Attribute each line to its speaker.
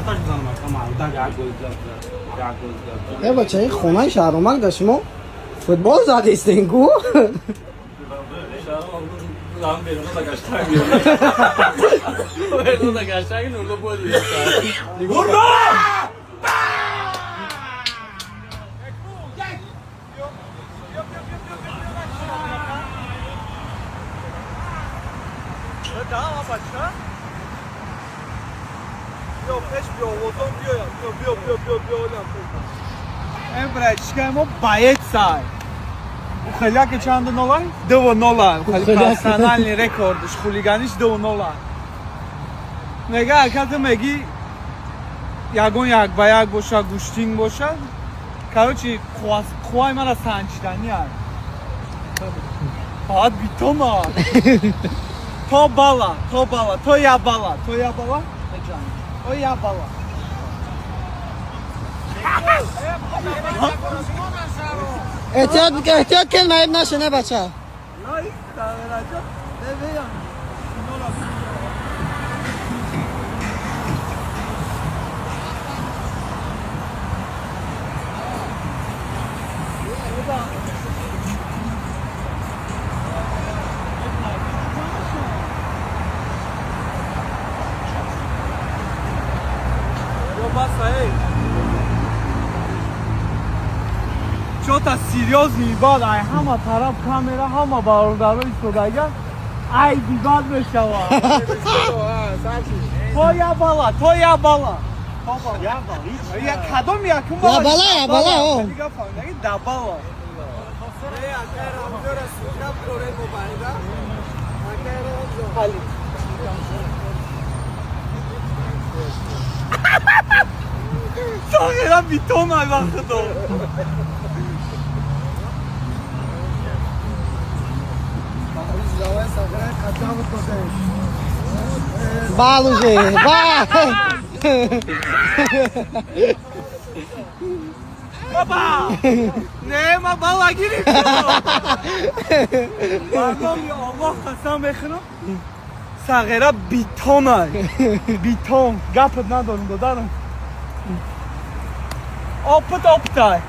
Speaker 1: Чандташ бизанам, ака, мардак як гол зад, як гол зад.
Speaker 2: Э, бача, ин хонаи Шаҳромак да шумо футбол задистен гу?
Speaker 3: Lan беруна да гаштан. Беруна да гаштан нурло буд.
Speaker 1: Ура!
Speaker 4: Э, братишка, мо боец ай. Ухаляка чанда нолай? 2-0. Ухали персональный рекордш, хулиганиш 2-0. Мега, ака, ту меги ягон як ба як боша, гӯштинг боша. Короче, қувваи мара санҷидани ай. Баъд битома. То бала, то бала, то я бала, то я бала. То я бала.
Speaker 2: Эҳтиёт, эҳтиёт кун, маиб наша, не, бача.
Speaker 4: Лайк, Раҷаб, не. Чота серьёзный бад ай, ҳама тараф камера, ҳама бародаро истодага, ай бибад мешавад. То я бала, то я бала, я кадом якум?
Speaker 2: Я бала, я бала, о.
Speaker 4: Да бала. Сағира битон ай вақтидо.
Speaker 2: Бал уже, бал.
Speaker 4: Баба! Не, ма бала гирифтам. Мардом, ё Аллоҳ, қасам мехӯрам. Сағира битон ай. Битон. Гапат надорам, додарам. Опыт, опыт ай.